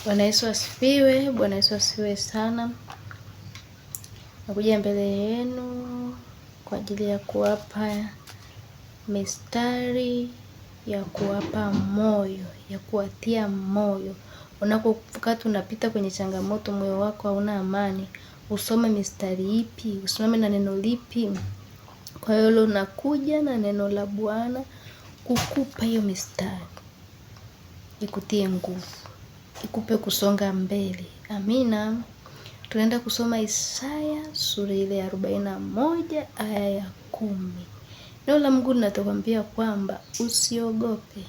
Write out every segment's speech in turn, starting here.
Bwana Yesu asifiwe. Bwana Yesu asifiwe sana. Nakuja mbele yenu kwa ajili ya kuwapa mistari ya kuwapa moyo, ya kuwatia moyo. Unapokati unapita kwenye changamoto, moyo wako hauna amani, usome mistari ipi? Usimame na neno lipi? Kwa hiyo leo nakuja na neno la Bwana kukupa hiyo mistari, ikutie nguvu, ikupe kusonga mbele. Amina. Tunaenda kusoma Isaya sura ile ya 41 aya ya 10. Neno la Mungu linatuambia kwamba usiogope,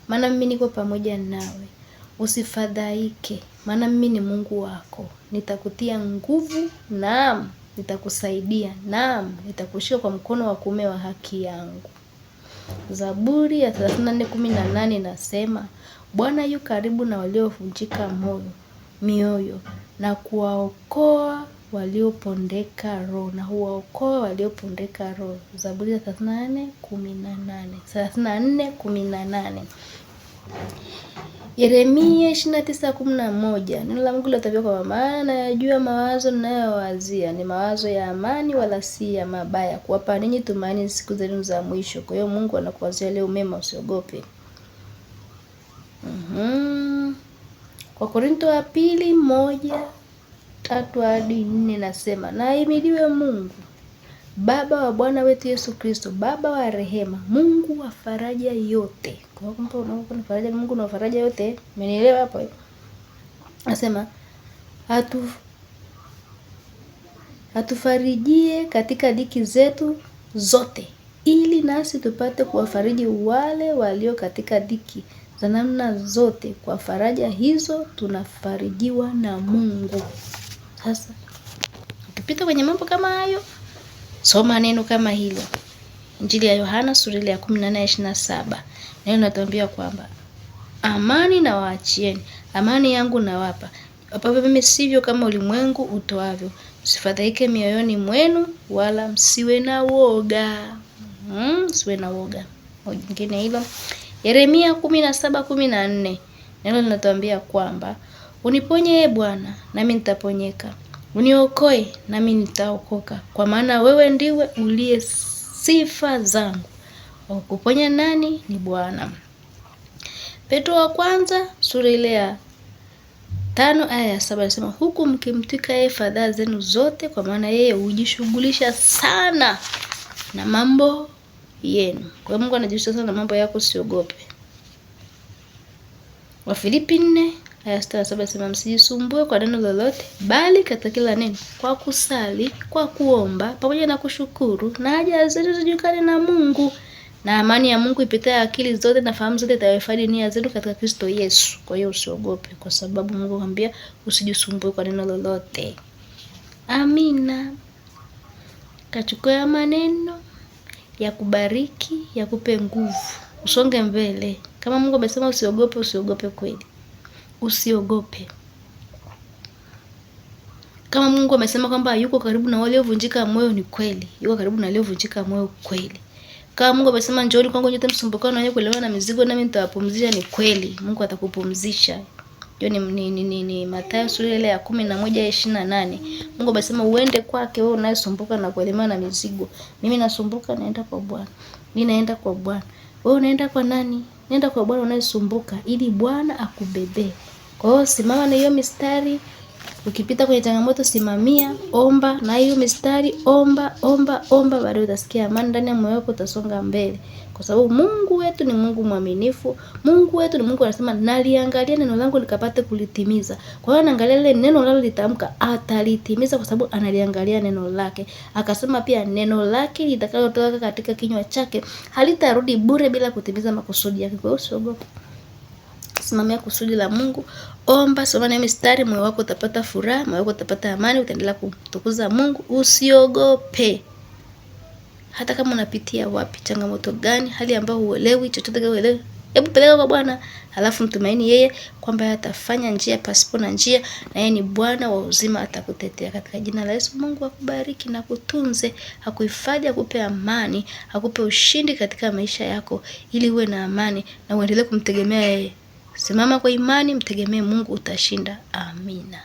maana mimi niko pamoja nawe. Usifadhaike, maana mimi ni Mungu wako. Nitakutia nguvu, naam, nitakusaidia, naam, nitakushika kwa mkono wa kuume wa haki yangu. Zaburi ya 34:18 inasema, Bwana yu karibu na waliovunjika moyo, mioyo na kuwaokoa waliopondeka roho, na huwaokoa waliopondeka roho. Zaburi ya 34:18. 34:18. Yeremia 29:11. Neno la Mungu linatabiri kwa maana nayajua mawazo ninayowazia ni mawazo ya amani wala si ya mabaya, kuwapa ninyi tumaini siku zenu za mwisho. Kwa hiyo Mungu anakuwazia leo mema, usiogope. Kwa Korinto wa pili 1:3-4 nasema, na ahimidiwe Mungu Baba wa Bwana wetu Yesu Kristo, Baba wa rehema, Mungu wa faraja yote. Kwa hiyo kumbe una faraja, Mungu na faraja yote. Umenielewa hapo? Nasema atufarijie katika dhiki zetu zote, ili nasi tupate kuwafariji wale walio katika dhiki za namna zote. Kwa faraja hizo tunafarijiwa na Mungu. Sasa ukipita kwenye mambo kama hayo, soma neno kama hilo. Injili ya Yohana sura ya 14:27. Neno linatuambia kwamba amani nawaachieni, amani yangu nawapa. Wapavyo mimi sivyo kama ulimwengu utoavyo. Msifadhaike mioyoni mwenu, wala msiwe na woga. Msiwe na woga. Jingine hilo. Yeremia 17:14. Neno linatuambia kwamba uniponye ee Bwana, nami nitaponyeka. Uniokoe nami nitaokoka, kwa maana wewe ndiwe uliye sifa zangu. Kuponya nani? Ni Bwana. Petro wa kwanza sura ile ya 5 aya ya 7 inasema, huku mkimtwika yeye fadhaa zenu zote, kwa maana yeye hujishughulisha sana na mambo yenu. Kwa hiyo Mungu anajishughulisha sana na mambo yako, usiogope. Wafilipi 4 aya 6-7 inasema, msijisumbue kwa neno lolote, bali katika kila neno kwa kusali, kwa kuomba pamoja na kushukuru, na haja zenu zijulikane na Mungu, na amani ya Mungu ipitayo akili zote na fahamu zote itahifadhi nia zenu katika Kristo Yesu. Kwa hiyo usiogope, kwa sababu Mungu anambia usijisumbue kwa neno lolote. Amina. Kachukua maneno ya kubariki, ya kupe nguvu, usonge mbele. Kama Mungu amesema usiogope, usiogope kweli. Usiogope. Kama Mungu amesema kwamba yuko karibu na waliovunjika moyo, ni kweli. Yuko karibu na waliovunjika moyo kweli. Kama Mungu amesema njooni kwangu nyote msumbukao na wenye kulemewa na mizigo, nami nitawapumzisha, ni kweli. Mungu atakupumzisha. Hiyo ni Mathayo sura ile ya 11:28. Mungu amesema uende kwake wewe unayesumbuka na kulemewa na mizigo. Mimi nasumbuka, naenda kwa Bwana. Mimi naenda kwa Bwana. Wewe unaenda kwa nani? Nenda kwa Bwana unayesumbuka ili Bwana akubebe. Kwa hiyo simama na hiyo mistari. Ukipita kwenye changamoto simamia, omba na hiyo mistari, omba, omba, omba, baadaye utasikia amani ndani ya moyo wako, utasonga mbele. Kwa sababu Mungu wetu ni Mungu mwaminifu. Mungu wetu ni Mungu anasema naliangalia neno langu likapate kulitimiza. Kwa hiyo anaangalia lile neno linalolitamka, atalitimiza kwa sababu analiangalia neno lake. Akasema pia neno lake litakalotoka katika kinywa chake halitarudi bure bila kutimiza makusudi yake. Kwa hiyo usiogope. Simamia kusudi la Mungu, omba, soma na mistari, moyo wako utapata furaha, moyo wako utapata amani, utaendelea kumtukuza Mungu. Usiogope. Hata kama unapitia wapi, changamoto gani, hali ambayo huelewi, chochote kile huelewi, hebu peleka kwa Bwana, halafu mtumaini yeye kwamba atafanya njia pasipo na njia, na yeye ni Bwana wa uzima, atakutetea katika jina la Yesu. Mungu akubariki na kutunze, akuhifadhi, akupe amani, akupe ushindi katika maisha yako, ili uwe na amani na uendelee kumtegemea yeye. Simama kwa imani, mtegemee Mungu, utashinda. Amina.